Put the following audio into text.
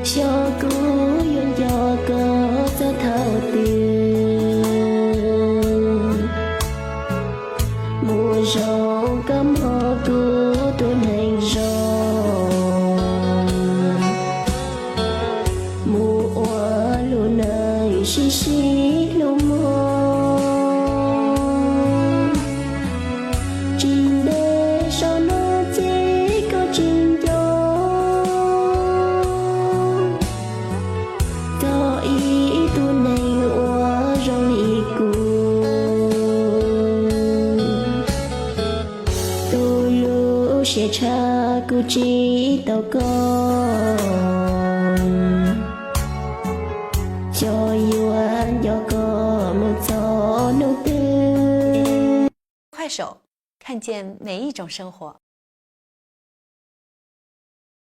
Xyov kuv yuav nco koj txog thaum twg, mus zoo koj mog kuv tus neeg zoo, mus ua lub neej sib sib hlub mog. Tsis ntev saum no ces koj tsis nco txog ib tug neeg uas zoo li kuv. Tu lub siab tshaj kuv tsis tau koj, xyov yuav nco koj mus txog hnub twg. 快手，看见每一种生活。